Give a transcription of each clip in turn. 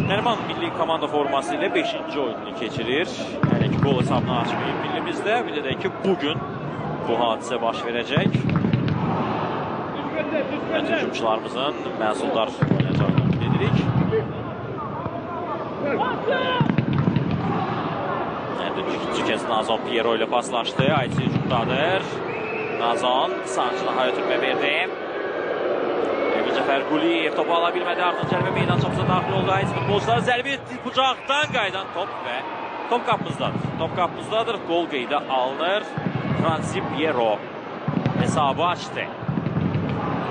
Nəriman milli komanda forması ilə 5-ci oyununu keçirir. Hələ ki qol hesabını açmayıb millimizdə. Bir də ki bugün bu hadisə baş verəcək. Məncə hücumçularımızın məhsuldar oynayacağını ümid edirik. İkinci kez Nazon Piero ilə paslaşdı. Haiti hücumdadır. Nazon sağ cinaha ötürmə verdi. Elvin Cəfərquliyev topu ala bilmədi. Ardından cərimə meydançamıza daxil oldu. Haiti futbolçuları zərbə etdi. Bucaqdan qayıdan top və top qapımızdadır. Top qapımızdadır. Qol qeydə alınır. Fransi Piero hesabı açdı.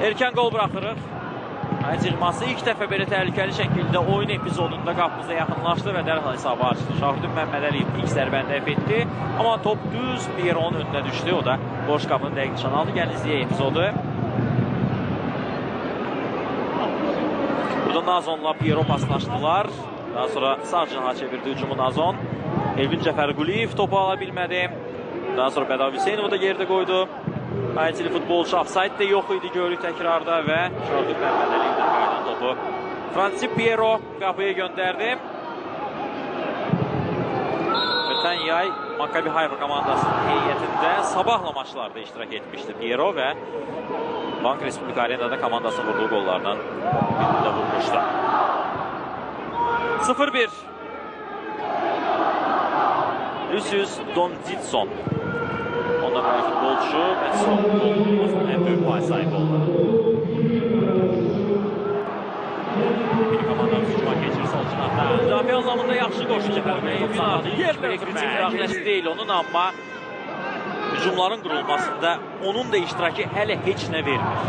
Erkən qol buraxırıq. Haiti yığması ilk dəfə belə təhlükəli şəkildə oyun epizodunda qapımıza yaxınlaşdı və dərhal hesabı açdı. Şahrudin Məmmədəliyev ilk zərbəni dəf etdi. Amma top düz Piero'nun önünə düşdü. O da boş qapını dəqiq nişan aldı. Gəlin izləyək epizodu. Burada Nazonla Piero paslaşdılar. Daha sonra sağ cinaha çevirdi hücumu Nazon. Elvin Cəfərquliyev topu ala bilmədi. Daha sonra Bədavi Hüseynovu da yerdə qoydu. Haitili futbolçu offside də yox idi görürük təkrarda və Şahrudin Məmmədəliyevdən qayıdan topu Fransi Piero qapıya göndərdi. Ötən yay Maccabi Haifa komandasının heyətində sabahla maçlarda iştirak etmişdi Piero və Bank Respublika Arenada komandasının vurduğu qollardan birini də vurmuşdu. 0-1 Lucius Donditson. Ondan böyle futbolcu və son qol vurmasının ən böyük pay sahibi oldu. Milli komandamız hücuma keçir sol cinahda. Müdafiə anlamında yaxşı qoşu Cəfər kritik müdaxiləsi deyil onun, amma hücumların qurulmasında onun da iştirakı hələ heç nə vermir.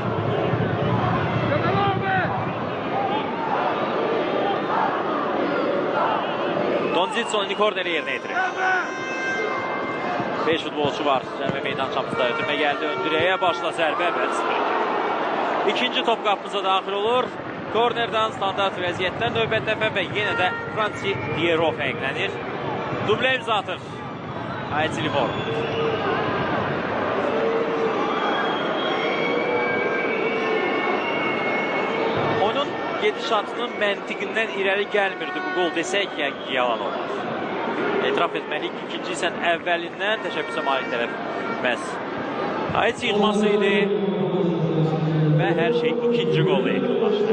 Donditson indi korneri yerinə yetirir. 5 futbolçu var. Cərimə meydançamızda ötürmə gəldi. Ön direğe başla zərbə və 0-2. İkinci top qapımıza daxil olur. Kornerdən standart vəziyyətdən növbət dəfə və yenə də Fransi Piero fərqlənir. Dublə imza atır. Haitili forma. Oyunun gedişatının məntiqindən irəli gəlmirdi bu qol desək, yəqin ki, yalan olar. Etiraf etməliyik ki, ikinci hissənin əvvəlindən təşəbbüsə malik tərəf məhz Haiti yığması idi və hər şey ikinci qolla yekunlaşdı.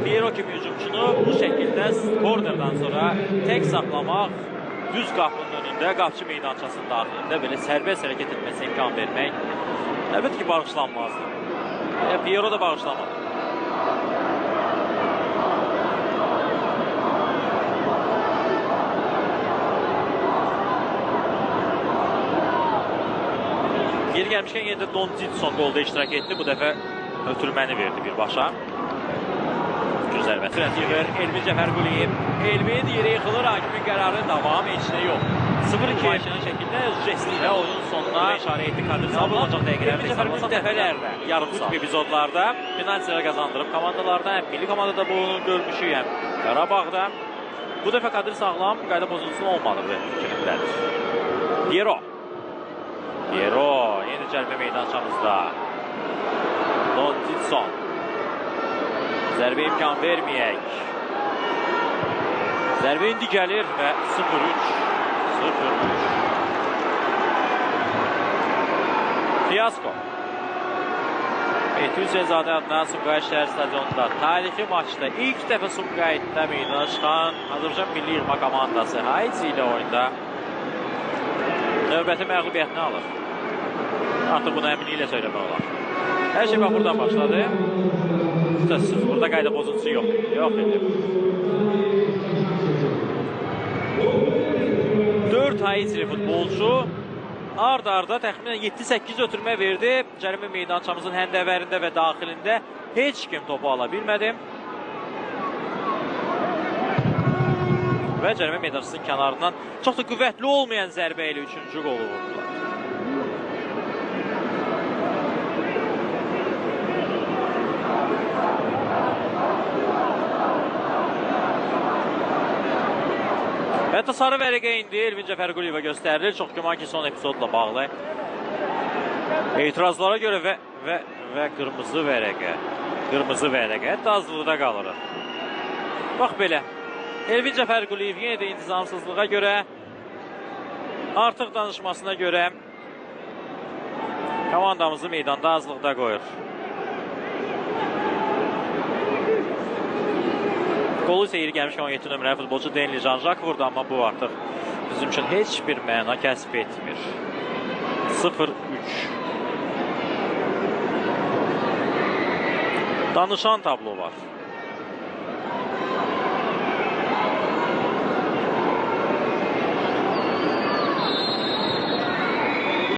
Piero kimi hücumçunu bu şəkildə kornerdən sonra tək saxlamaq, düz qapının önündə, qapçı meydançasının daxilində belə sərbəst hərəkət etməsinə imkan vermək əlbəttə ki, bağışlanmazdı. Piero da bağışlamadı. Yeri gəlmişkən yenə də Donditson qolda iştirak etdi. Bu dəfə ötürməni verdi birbaşa. Güclü zərbə. Yığır Elvin Cəfərquliyev. Elvin yerə yıxılır. Hakimin qərarı davam, heç nə yox. 0-2 şəkildə jesti ilə oyunun sonuna işarə etdi Kadir Sabır. Olacaq dəqiqələrdə Elvin Cəfərquliyev dəfələrlə yarım saat epizodlarda penaltiləri qazandırıb komandalarda. Həm milli komandada bunu görmüşük, həm Qarabağda. Bu dəfə Kadir Sağlam qayda pozuntusunun olmadığı fikrindədir. Piero. Piero yeni cərimə meydançamızda. Donditson. Zərbə imkan verməyək. Zərbə indi gəlir və 0-3. 0-3. Fiyasko. Mehdi Hüseynzadə adına Sumqayıt şəhər stadionunda tarixi maçda ilk dəfə Sumqayıtda meydana çıxan Azərbaycan milli yığma komandası Haiti ilə oyunda növbəti məğlubiyyətini alır. Artıq bunu əminliklə söyləmək olar. Hər şey bax buradan başladı. Sözsüz, burada qayda pozuntusu yox idi. Yox idi. 4 Haitili futbolçu ard-arda təxminən 7-8 ötürmə verdi. Cərimə meydançamızın həndəvərində və daxilində heç kim topu ala bilmədi. Və cərimə meydançasının kənarından çox da qüvvətli olmayan zərbə ilə 3-cü qolu vurdular. Hətta sarı vərəqə indi Elvin Cəfərquliyevə göstərilir. Çox güman ki, son epizodla bağlı etirazlara görə və qırmızı vərəqə. Qırmızı vərəqə. Hətta azlıqda qalırıq. Bax belə. Elvin Cəfərquliyev yenə də intizamsızlığa görə, artıq danışmasına görə komandamızı meydanda azlıqda qoyur. Qolu isə yeri gəlmiş 17 nömrəli futbolçu Denli Jean-Jacques vurdu, amma bu artıq bizim üçün heç bir məna kəsb etmir. 0-3. Danışan tablo var.